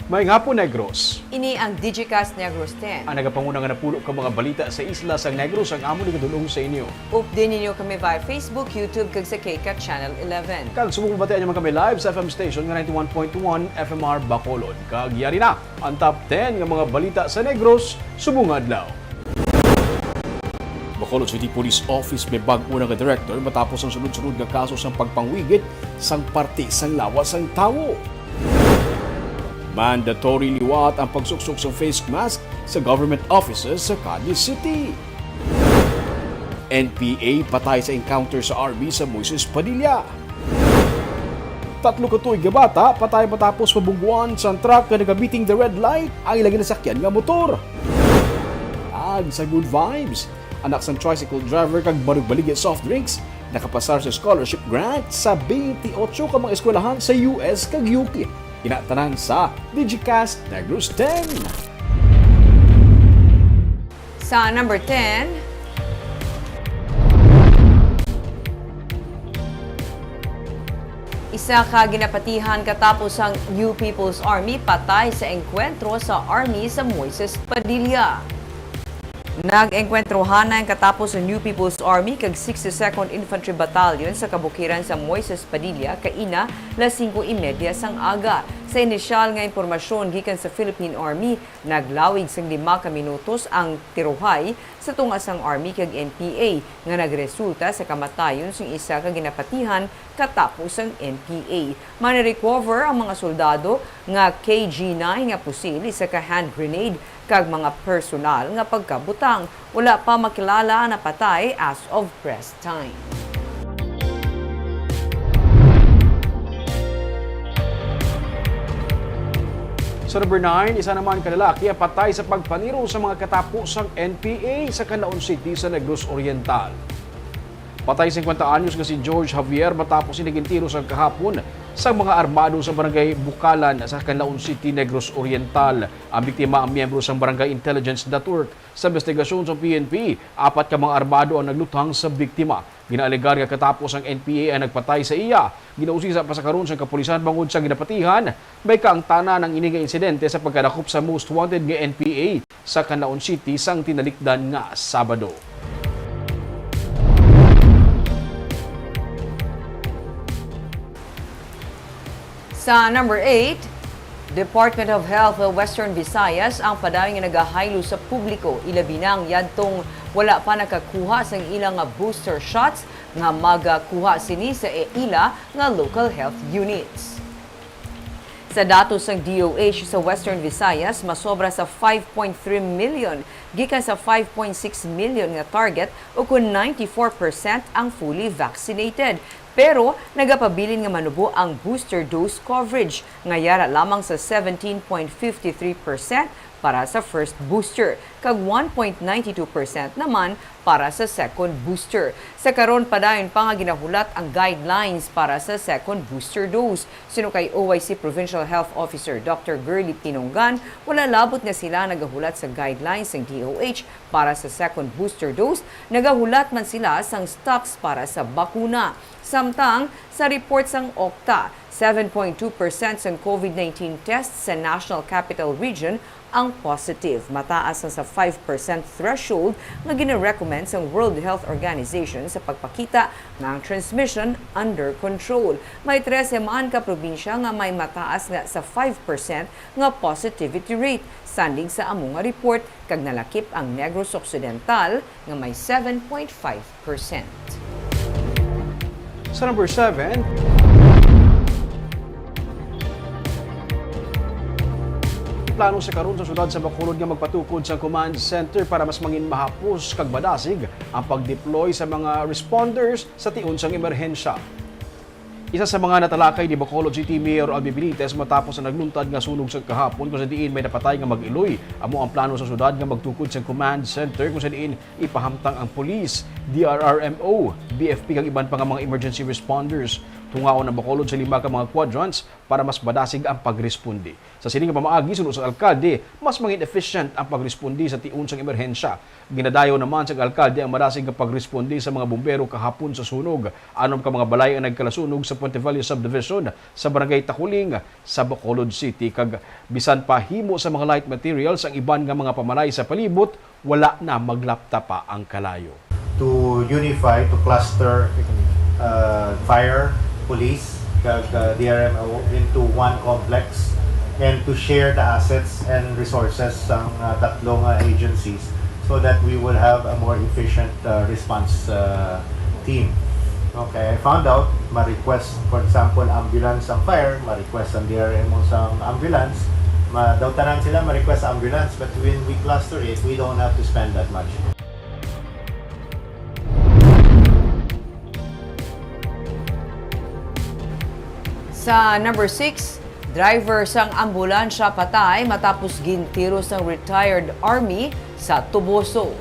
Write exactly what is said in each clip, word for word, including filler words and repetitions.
Maayong hapon, Negros. Ini ang Digicast Negros ten. Ang nagapanguna nga napulo ka mga balita sa isla sang Negros ang amon igadul-ong sa inyo. Updi ninyo kami via Facebook, YouTube, kag sa K CAT Channel eleven. Kag subong mabatian nyo man kami live sa F M station nga ninety-one point one F M R Bacolod. Kag yari na ang top ten nga mga balita sa Negros subong adlaw. Bacolod City Police Office may bag-o na nga director matapos ang sunod-sunod nga kaso sang pagpangwigit sang parte sang lawas sang tawo. Mandatory liwat ang pagsuksok sa face mask sa government offices sa Cañas City. N P A patay sa encounter sa army sa Moises Padilla. Tatlo ka tuig nga bata patay matapos mabungguan sang truck nga nagabiting the red light ang ila ginasakyan nga motor. Ag sa good vibes, anak sang tricycle driver kag balog-baligya soft drinks nakapasar sa scholarship grant sa twenty-eight ka mga eskwelahan sa U S kag U K. Ina tanan sa Digicast Negros ten. Sa number ten, isa ka ginapatihan katapos ang New People's Army patay sa engkwentro sa army sa Moises Padilla. Nag-engkwentrohan na ang katapos sa New People's Army kag sixty-second Infantry Battalion sa kabukiran sa Moises Padilla kaina las singko y media sang aga. Sa inisyal nga impormasyon gikan sa Philippine Army, naglawig sing lima ka minutos ang tirohay sa tunga sang Army kag N P A nga nagresulta sa kamatayon sing isa ka ginapatihan katapos sang N P A. Mani-recover ang mga soldado nga K G nine nga pusil, isa ka hand grenade, kag mga personal nga pagkabutang. Wala pa makilala ang napatay as of press time. Sa number nine, isa naman ka lalaki ang patay sa pagpaniro sa mga katapo sang N P A sa Canlaon City sa Negros Oriental. Patay singkwenta anyos nga si George Javier matapos ini gintiro sang kahapon sang mga armado sa barangay Bukalan sa Canlaon City, Negros Oriental. Ang biktima ang miyembro sang Barangay Intelligence Network. Sa investigasyon sa P N P, apat ka mga armado ang naglutang sa biktima. Ginaalegar nga katapos ang N P A ang nagpatay sa iya. Ginausisa pa sa karon sang kapulisan bangod sa ginapatihan. May kaangtanan ang ini nga insidente sa pagkadakop sa most wanted nga N P A sa Canlaon City sang tinalikdan nga Sabado. Sa number eight, Department of Health Western Visayas ang padayon nga nagahaylo sa publiko, ilabi na ang yadtong wala pa nakakuha sang ila nga booster shots nga magakuha sini sa ila nga local health units. Sa datos sang D O H sa Western Visayas, masobra sa five point three million gikan sa five point six million nga target, o kon ninety-four percent ang fully vaccinated. Pero nagapabilin nga manubo ang booster dose coverage, nga yara lamang sa seventeen point fifty three percent para sa first booster, kag one point nine two percent naman para sa second booster. Sa karon, padayon pa nga ginahulat ang guidelines para sa second booster dose. Suno kay O I C Provincial Health Officer Doctor Girly Pinonggan, wala labot nga sila nagahulat sa guidelines sang D O H para sa second booster dose, nagahulat man sila sang stocks para sa bakuna. Samtang, sa report sang OCTA, seven point two percent sang COVID nineteen tests sa National Capital Region ang positive, mataas na sa five percent threshold nga gina-recommend sang World Health Organization sa pagpakita nga ang transmission under control. May trese man ka probinsya nga may mataas nga sa five percent nga positivity rate, sandig sa amo nga report, kag nalakip ang Negros Occidental nga may seven point five percent. Sa number seven, plano sa karon sa siyudad sa Bacolod nga magpatukod sa command center para mas mangin mahapos kag madasig ang pag-deploy sa mga responders sa tion sang emerhensya. Isa sa mga natalakay ni Bacolod City Mayor Albee Benitez matapos ang nagluntad nga sunog sa kahapon kung sa diin may napatay nga mag-iloy. Amo ang plano sa siyudad nga magtukod sa command center kung sa diin ipahamtang ang police, D R R M O, B F P kag iban pa nga mga emergency responders. Tungaon ang Bacolod sa lima ka mga quadrants para mas madasig ang pagresponde. Sa sini nga pamaagi, suno sa alkalde, mas mangin efficient ang pagresponde sa tion sang emerhensya. Ginadayaw naman sang alkalde ang madasig nga pagresponde sa mga bumbero kahapon sa sunog. Anom ka mga balay ang nagkalasunog sa Puente Viejo Subdivision sa Barangay Taculing sa Bacolod City, kag bisan pa himo sa mga light materials ang iban nga mga pamalay sa palibot, wala na maglapta pa ang kalayo. To unify, to cluster, uh, fire, police, kag, uh, D R M O into one complex, and to share the assets and resources sang, uh, tatlo nga agencies so that we will have a more efficient, uh, response, uh, team. Okay, I found out, ma-request, for example, ambulance ang fire, ma-request ang D R M O sa ambulance, ma daw tanan sila ma-request ambulance, but when we cluster it, we don't have to spend that much. Sa number six, driver sang ambulansya patay matapos gintiro sang retired army sa Toboso.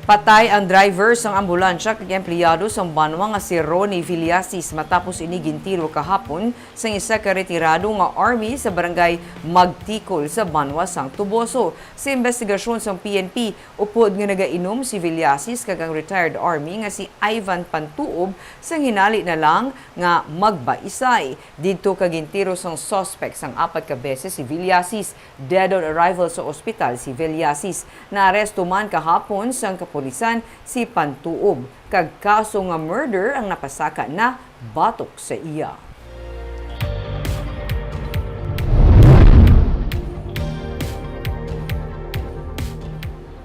Patay ang driver sang ambulansya kag empleyado sang banwa nga si Ronnie Villasis matapos ini gintiro kahapon sang isa ka retirado nga army sa barangay Magtikol sa banwa sang Toboso. Sa imbestigasyon sang P N P, upod nga nagainom si Villasis kag ang retired army nga si Ivan Pantuob, sang hinali na lang nga magbaisay. Didto ka gintiro sang suspect sang apat ka beses si Villasis. Dead on arrival sa ospital si Villasis. Naaresto man kahapon sang kapulisan si Pantuob, kag kaso nga murder ang napasaka na batok sa iya.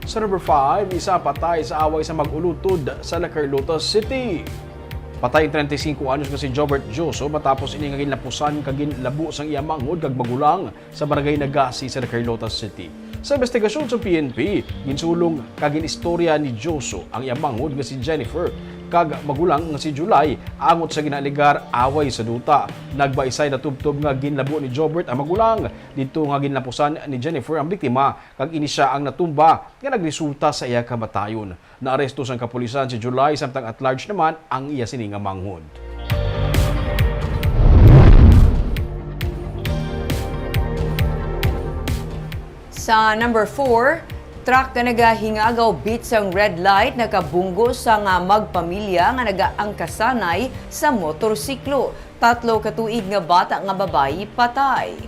Sa number five, isa patay sa away sa mag-ulutod sa La Carlota City. Patay ang treinta y cinco anyos nga si Jobert Joso matapos ini nga ginlapusan kag ginlabo sang iya manghod kag magulang sa Barangay Nagasi sa La Carlota City. Sa investigasyon sa P N P, ginsulong kag ginistorya ni Joso ang iya manghod nga si Jennifer kag magulang nga si July angot sa ginaalegar away sa duta. Nagbaisay natubtob nga ginlabo ni Jobert ang magulang didto nga ginlapusan ni Jennifer ang biktima, kag ini sia ang natumba nga nagresulta sa iya kamatayon. Naaresto sang kapulisan si July, samtang at large naman ang iya sini nga manghod. Sa number four, truck nga nagahingagaw bit sang red light nakabunggo sa nga magpamilya nga nagaangkasanay sa motorsiklo. Tatlo ka tuig nga bata nga babayi patay.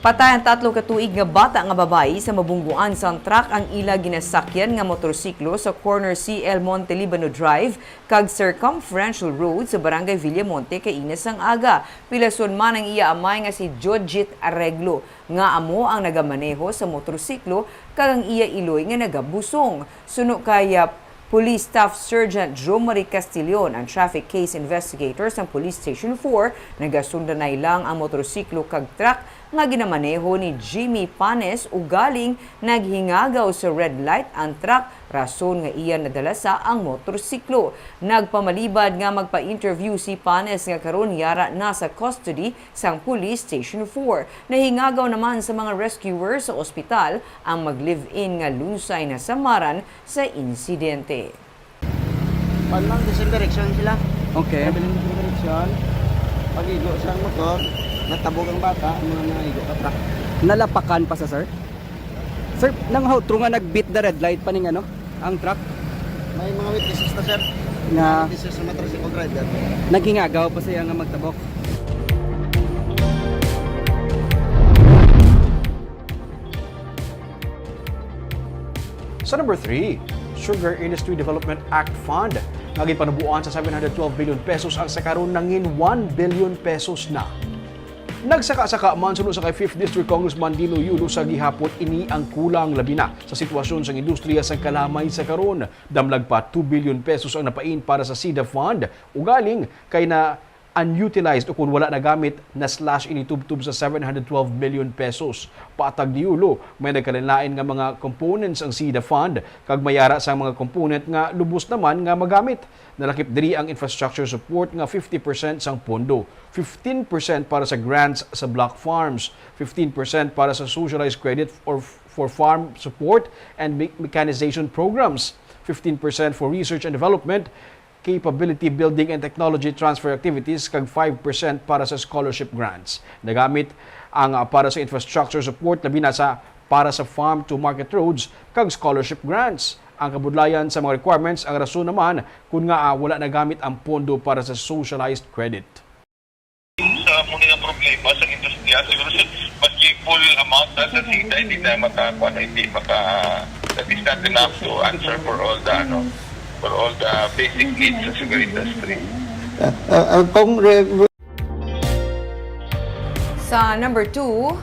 Patay ang tatlo ka tuig nga bata nga babayi sa mabungguan sang truck ang ila ginasakyan nga motorsiklo sa corner C L Monte Libano Drive kag Circumferential Road sa Barangay Villamonte kaina sang aga. Pilason man ang iya amay nga si Jojit Arreglo, nga amo ang nagamaneho sa motorsiklo, kag ang iya iloy nga nagabusong. Suno kay, ah, Police Staff Sergeant Dromary Castillon, ang traffic case investigator sang Police Station four, nagasundanay lang ang motorsiklo kag truck nga ginamaneho ni Jimmy Panes, ugaling naghingagaw sa red light ang truck, rason nga iya nadalasa ang motorsiklo. Nagpamalibad nga magpa-interview si Panes nga karon yara na sa custody sang Police Station four. Nahingagaw naman sa mga rescuer sa ospital ang mag-live-in nga lunsay nasamaran sa insidente. Pan lang, the same direction sila. Okay. Traveling the same direction. Pag-igo sa motor, natabog ang bata, ang mga naigo ka truck. Nalapakan pa sa, sir? Sir, nang how true nga nag-beat the red light pa ning ano, ang truck? May mga witnesses na, sir. Nga Witnesses sa motorcycle driver. Naghingagaw pa siya nga magtabok. Sa number three, Sugar Industry Development Act Fund nga ginpanuboan sa seven hundred twelve billion pesos ang sa karon nangin one billion pesos na. Nagsaka-saka man suno sa kay Fifth District Congressman Dino Yulo sa gihapon, ini ang kulang labi na sa sitwasyon sang industriya sang kalamay sa karon. Damlag pa two billion pesos ang napain para sa SIDA Fund, ugaling kay na unutilized o kung wala nagamit, na-slash ini tubtob sa seven hundred twelve million pesos. Patag ni Yulo, may nagkalainlain nga mga components ang SIDA Fund, kag may ara sang mga component nga lubos naman nga magamit. Nalakip diri ang infrastructure support nga fifty percent sang pondo, fifteen percent para sa grants sa block farms, fifteen percent para sa socialized credit or for farm support and me-, mechanization programs, fifteen percent for research and development, capability building and technology transfer activities, kag five percent para sa scholarship grants. Nagamit ang, ah, para sa infrastructure support, labi na sa para sa farm to market roads kag scholarship grants. Ang kabudlayan sa mga requirements ang rason naman kun nga, ah, wala nagamit ang pondo para sa socialized credit. Sa mo nga problema sa industriya, siguro sa, but yung full amount na sa sida, hindi na makakuha, hindi maka, that is not enough to answer for all the, ano, for all the basic needs sa sugar industry. Uh, uh, uh, Kong Re- Sa number two,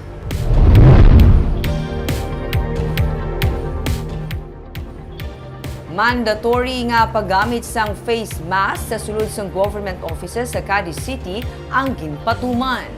mandatory nga paggamit sang face mask sa sulod sang government offices sa Cadiz City ang ginpatuman.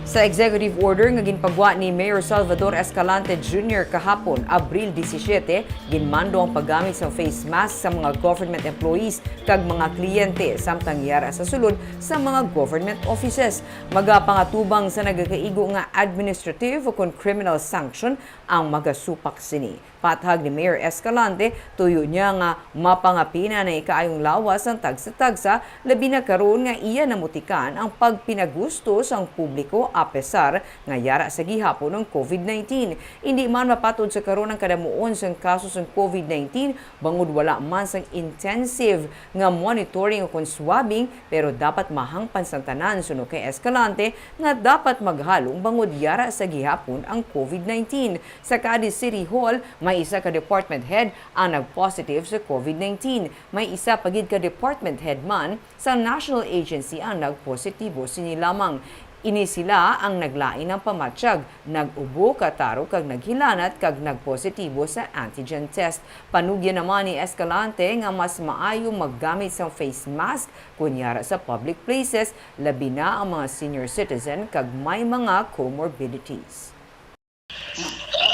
Sa executive order nga ginpagwa ni Mayor Salvador Escalante Junior kahapon, Abril disisiete, ginmando ang paggamit sang face mask sa mga government employees kag mga kliyente, samtang yara sa sulod sa mga government offices. Magapangatubang sa nagakaigo nga administrative ukon criminal sanction ang magasupak sini. Pathag ni Mayor Escalante, tuyo niya nga mapangapina na ikaayong lawas ang tagsa-tagsa, labi na karon nga iya namutikan ang pagpinagusto sang publiko, apesar nga yara sa gihapon ang COVID nineteen. Indi man mapatod sa karon ang kadamuon sang kaso sang COVID nineteen, bangod wala man sang intensive nga monitoring ukon swabbing, pero dapat mahangpan sang tanan, suno kay Escalante, nga dapat maghalong bangod yara sa gihapon ang COVID nineteen. Sa Cadiz City Hall, may isa ka department head ang nag-positive sa COVID nineteen. May isa pa gid ka department head man sa national agency ang nagpositibo sini lamang. Ini sila ang naglain ang pamatyag, nag-ubo, kataro kag naghilanat kag nagpositibo sa antigen test. Panugyan naman ni Escalante nga mas maayo maggamit sang face mask kon yara sa public places, labi na ang mga senior citizen kag may mga comorbidities.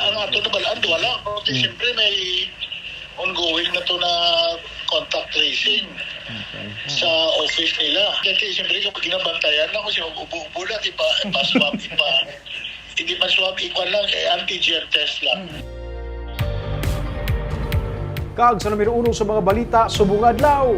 Ang ato nabalaan, duha lang. Pero siyempre may ongoing na to na contact tracing sa office nila. Kasi siyempre yung ginabantayan lang kung sino ubo-ubo lang, di pa, ipa-swab, ipa, hindi pa swab, ipa lang, eh, antigen test lang. Kag sa numero uno sa mga balita subong adlaw.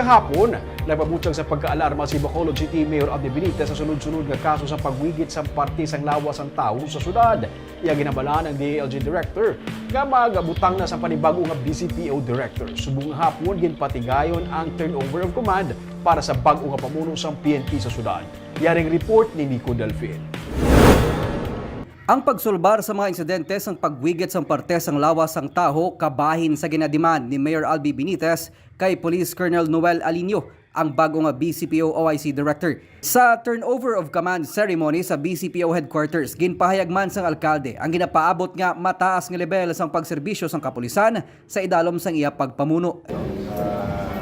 Kahapon, nagpabutyag sa pagkaalarma si Bacolod City Mayor Abdi Benitez sa sunod-sunod nga kaso sa pagwigit sang parte sang lawas sang tawo sa syudad. Iya ginhambalan ang D A L G Director nga magabutang na sa panibag-o nga B C P O Director. Subong nga hapon, ginpatigayon ang turnover of command para sa bag-o nga pamuno sang P N P sa syudad. Yaring report ni Nico Delfin. Ang pagsulbar sa mga insidente sang pagwigit sang parte sang lawas sang tawo kabahin sa ginadiman ni Mayor Albi Benitez kay Police Colonel Noel Alinio, ang bag-o nga B C P O O I C Director. Sa turnover of command ceremony sa B C P O headquarters, ginpahayag man sang alkalde ang ginapaabot nga mataas nga lebel sang pagserbisyo sang kapulisan sa idalom sang iya pagpamuno. Ah,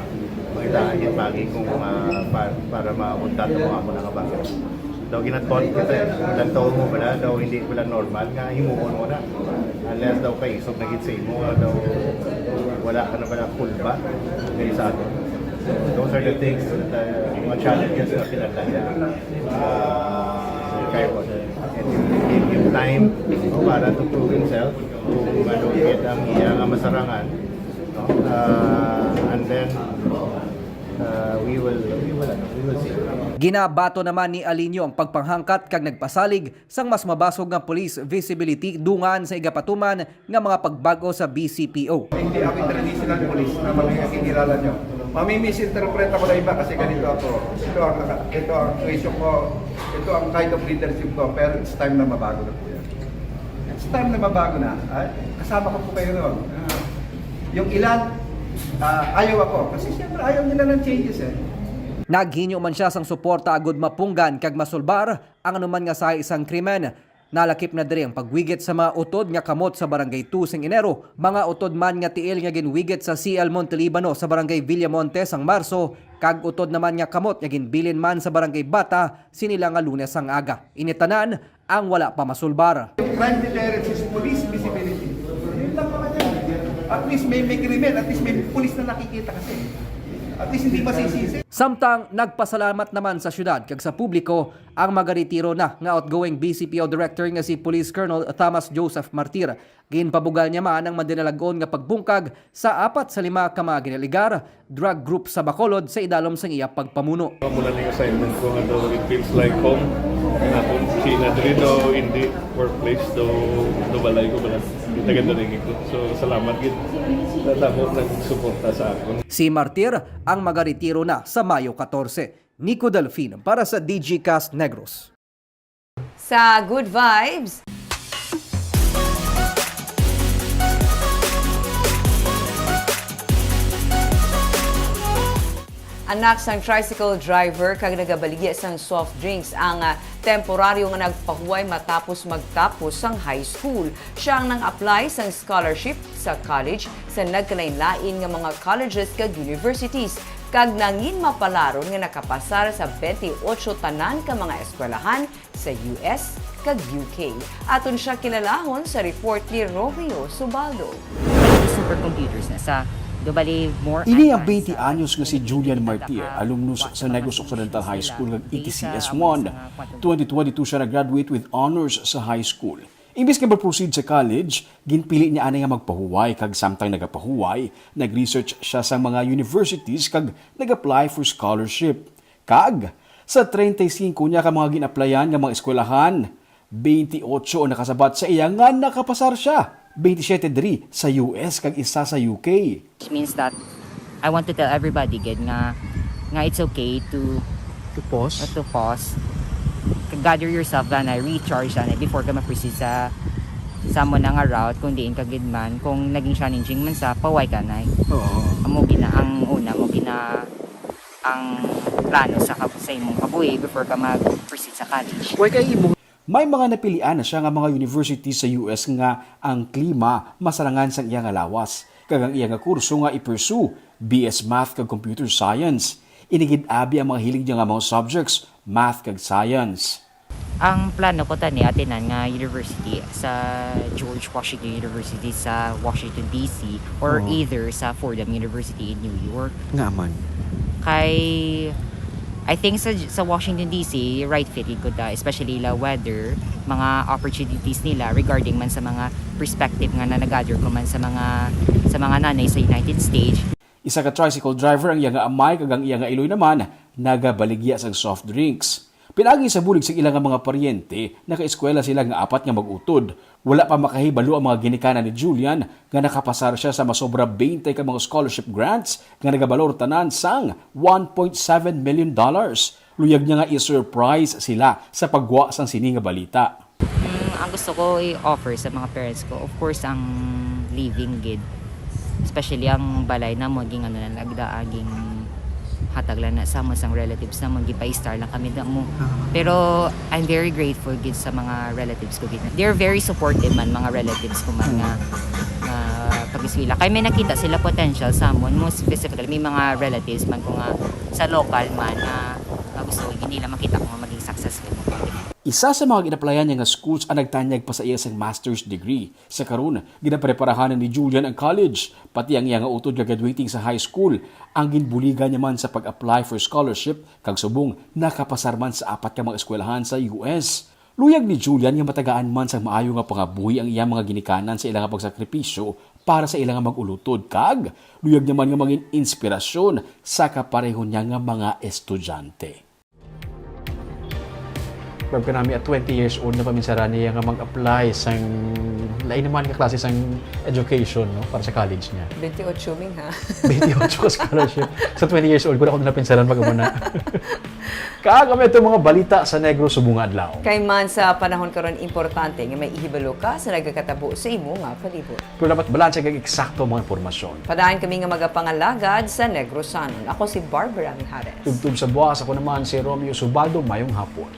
mangita gid pagi kung, ah, pa-, para maabot nato ang amo na nga bagay. Daw ginatol kita, eh. Kung tanto mo bala, daw hindi bala normal nga himuon mo na. Unless daw kaisog na gid sa imo, daw wala ka na bala kulba diri sa ato. So, those are the things that, uh, mga challenges na kinataya. Ah, kaya po, and it will give him time, no, para to prove himself kung ano gid ang iya nga masarangan, no? Ah, and then, uh, we will, we will, ano, we will see. Ginabaton naman ni Alinio ang pagpanghangkat kag nagpasalig sang mas mabasog nga police visibility dungan sa igapatuman nga mga pagbag-o sa B C P O. Hindi ako international police na mga kakilala nyo. Mami-misinterpret ako na iba kasi ganito ako. Ito ang, ito ang issue ko. Ito ang kind of leadership ko. Pero it's time na mabago na po yan. It's time na mabago na. Ah, kasama ko po kayo noon. Ah, yung ilan, ah, ayaw ako. Kasi siyempre ayaw nila ng changes eh. Naghinyo man siya sang suporta agud mapunggan kag masulbar ang anuman nga sahi sang krimen. Nalakip na diri ang pagwigit sa mga utod nga kamot sa Barangay two sang Enero, mga utod man nga tiil nga ginwigit sa C L Montelibano sa Barangay Villamonte sang Marso, kag utod naman nga kamot nga ginbilin man sa Barangay Bata sini lang nga Lunes sang aga. Ini tanan ang wala pa masulbar. Crime deterrence is police visibility. Yun lang naman yan. At least may, may krimen, at least may pulis na nakikita kasi. At least hindi masisisi. Samtang nagpasalamat naman sa syudad kag sa publiko ang magaretiro na nga outgoing B C P O director nga si Police Colonel Thomas Joseph Martir. Ginpabugal niya man ang madinalag-on nga pagbungkag sa apat sa lima ka mga ginaligar drug group sa Bacolod sa idalom sang iya pagpamuno. Mula na yung assignment ko nga daw, it feels like home. Nga kung China diri daw, hindi workplace daw, daw balay ko bala. Taga diri ko. So, salamat gid. Sa damo nagsuporta sa akon. Si Martir ang magaretiro na sa Mayo katorse. Nico Delfin para sa Digicast Negros. Sa Good Vibes. Anak sang tricycle driver kag nagabaligya sang soft drinks ang, ah, temporaryo nga nagpahuway matapos magtapos sang high school. Siya ang nang-apply sang scholarship sa college sa nagkalain-lain nga mga colleges kag universities, kag nangin mapalaron nga nakapasar sa twenty-eight tanan ka mga eskwelahan sa U S kag U K. Aton siya kilalahon sa report ni Romeo Subaldo. Supercomputers na sa do bali more Ini ang advanced twenty sa anyos nga si Julian Martir, alumnus sa Negros Occidental High School kag E T C S one. Twenty twenty-two siya nag-graduate with honors sa high school. Imbis nga mag-proceed sa college, ginpili niya anay nga magpahuway, kag samtang nagapahuway, nag-research siya sa mga universities kag nag-apply for scholarship. Kag sa treinta y cinco niya ka mga gin-applyan nga mga eskwelahan, twenty-eight ang nakasabat sa iya nga nakapasar siya. Twenty-siyete diri sa U S kag isa sa U K. Which means that I want to tell everybody gid nga, nga it's okay to To pause? to pause. Gather yourself, anay, recharge, anay, before ka mag-proceed sa, sa mo na nga route, kung diin ka gid man, kung naging challenging man sa, paway ka, nay. Oo. Amo gina, ang una mo gina, ang plano sa kab-, sa imong kabuhi before ka mag-proceed sa college. Why kay imo? May mga napilian na siya nga mga university sa U S nga ang klima masarangan sang iya nga lawas, kag ang iya nga kurso nga i-pursue, B S Math kag Computer Science. Ini gid abi ang mga hilig niya nga mga subjects, math kag science. Ang plano ko tani atinan nga university sa George Washington University sa Washington D C or Oo. either sa Fordham University in New York. Nga man? Kay, I think sa, sa Washington D C, right fit gid ko ta, especially la weather, mga opportunities nila regarding man sa mga perspective nga na-gather ko man sa mga, sa mga nanay sa United States. Isa ka tricycle driver ang iya nga amay, kag ang iya nga iloy naman nagabaligya sang soft drinks. Pinaagi sa bulig sa ila nga mga paryente, nakaeskwela sila nga apat nga mag-utod. Wala pa makahibalo ang mga ginikanan ni Julian nga nakapasar siya sa masobra twenty ka mga scholarship grants nga nagabalor tanan sang one point seven million dollars. Luyag niya nga i-surprise sila sa paggwa sang sini nga balita. Mm, ang gusto ko i-offer sa mga parents ko, of course, ang living gid. Especially ang balay namo, ging ano na lang, daan, ging hatag lang na sa amon sang relatives namo, gipa-star lang kami namo. Ah. Pero I'm very grateful gid sa mga relatives ko gid. They're very supportive man, mga relatives ko man, nga, nga pag-eskwela. Kay may nakita sila potential sa amon, most specifically, may mga relatives man ko nga sa local man nga, nga gusto gid nila makita ko nga maging successful mo. Isa sa mga gin-applyan niya nga schools ang nagtanyag pa sa iya sang master's degree. Sa karon, ginapreparahan na ni Julian ang college, pati ang iya nga utod nga graduating sa high school. Ang ginbuligan niya man sa pag-apply for scholarship, kag subong nakapasar man sa apat ka mga eskwelahan sa U S. Luyag ni Julian nga matagaan man sang maayo nga pangabuhi ang iya mga ginikanan sa ila nga pagsakripisyo para sa ila nga mag-ulutod, kag luyag niya man nga mangin inspirasyon sa kapareho niya nga mga estudyante. Grab ka nami, at twenty years old, napaminsaran niya nga mag-apply sang lain naman ka klase sang education, no, para sa college niya. Twenty-eight ming, ha? Twenty-eight ka scholarship. Sa twenty years old, ko na ako napinsaran pag umuna. Kag amo ito mga balita sa Negros subong nga adlaw. Kay man sa panahon karon, importante nga may ihibalo ka sa nagakatabo sa imo nga palibot. Pero dapat balanse kag eksakto ang mga impormasyon. Padaan kami nga magapangalagad sa Negrosanon. Ako si Barbara Mijares. Tubtob sa buwas, ako naman si Romeo Subaldo. Mayong hapon.